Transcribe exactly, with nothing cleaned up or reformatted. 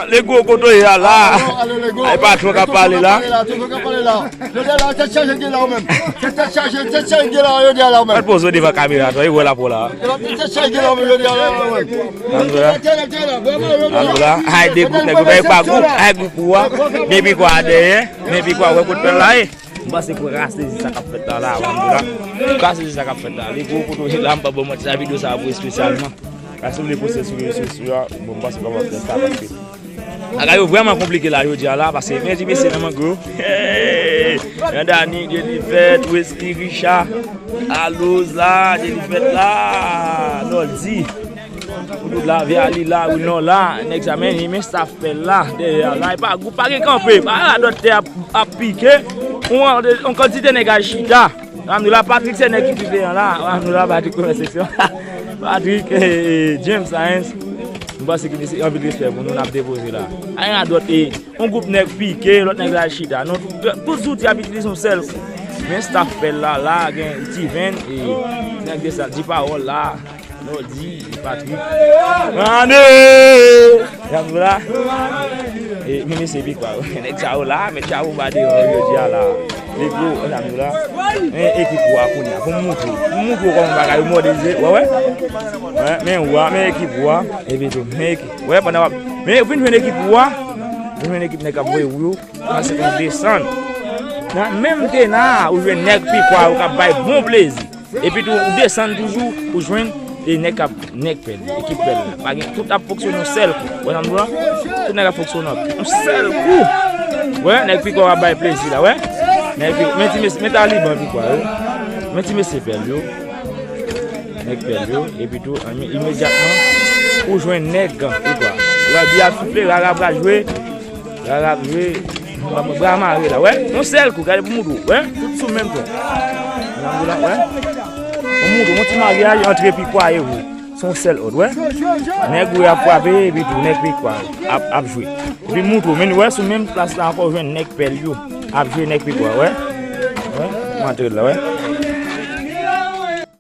Lego, kote w ye a la? Ay, patwon k ap pale la. Jodi a la, tèt chaje gen la ou menm. Tèt chaje, tèt chaje gen la, jodi a la ou menm. Mèt poze w devan kamera, tò, e wè la pou la. Tèt chaje gen la ou menm, jodi a la ou menm. Ann la. Ann la. Ay, de gwoup nèg, gwoup pa gwoup, ay, gwoup ou a. Men pikwa dèyè, men pikwa wè kote pèl la ye. M panse pou ka sezi sa k ap fèt la, la, ann la. Pou ka sezi sa k ap fèt la. Lego, kote w ye la, m pa ba w manti, sa videyo sa a pou espesyalman. Paske m vle poste sou rezo sosyo a, bon, m panse kòmantè sa, paske bagay yo vrèman konplike la jodi a la, paske men ti mesye nan mango. Hey! Yandani, Delivèt, Wesley, Richard, Aloz la, Delivèt la, Noldi. Pou tout la, Viali la, Wilnon la, nèg sa men, men staff pèl la, dèyè a la, e pa gwoup, pa gen kanpe, pa radòt tè ap, ap pike, yon, yon kantite nèg al chita. Ramdou la, Patrick se nèg ki pi veyan la. Ramdou la, Patrick premyè seksyon. Patrick, eh, James Saenz. M panse ke se anpil respè pou nou, n ap depoze la. Ay radòt, e, yon gwoup nèg pike, lòt nèg la chita. Non, tout, tout zouti ap itilize yon sèl kou. Men staff pèl la, la, gen Tiven, e, nèg de sa, di pawòl la. Noldi, Patrick. Ane! Janm la. E, men mesye, pi kwa. Nèg sa yo la, met chapo ba deyò, jodi a la. Lego, janm la. Men ekip ou a kounye a. Pou m moutre w. Pou m moutre w kòman bagay yo mòde je. Wè, wè. Wè, men ou a, men ekip ou a. Epi tou, men ekip. Wè, pandan w ap. Men vin jwenn ekip ou a. Vin jwenn ekip nèg k ap voye ou yo. Pandan se konn desann. Nan menm tena, ou jwenn nèg pi kwa yo k ap bay bon plezi. Epi tou, ou desann toujou, ou jwenn, e nèg k ap, nèg pèl, ekip pèl la. Pa gen, tout ap fonksyone yon sèl kou. Wè sa m di w la? Tout nèg ap fonksyone yon sèl kou. Wè, nèg pi kwa ap bay plezi la, wè. Nèg pi, men ti mesye, men taliban pi kwa yo. Men ti mesye pèl yo. Nèg pèl yo. Epi tou, imedyatman, ou jwenn nèg pi kwa. Lè bi ap soufle, rara pral jwe. Rara ap jwe. Bra mare la, wè. Yon sèl kou, gade pou moutre w, wè. Tout sou menm ton. Nan mou la, wè. Pou moutre w, yon ti maryaj antre pi kwa e ou. Se yon sèl òd, wè. Nèg ou ap frape, epi tou, nèg pi kwa ap, ap jwe. Epi moutre w, men wè, sou menm plas la ankò, jwenn nèg pèl yo. Ap jwe nèg pi kwa, wè. Wè, m antre la, wè.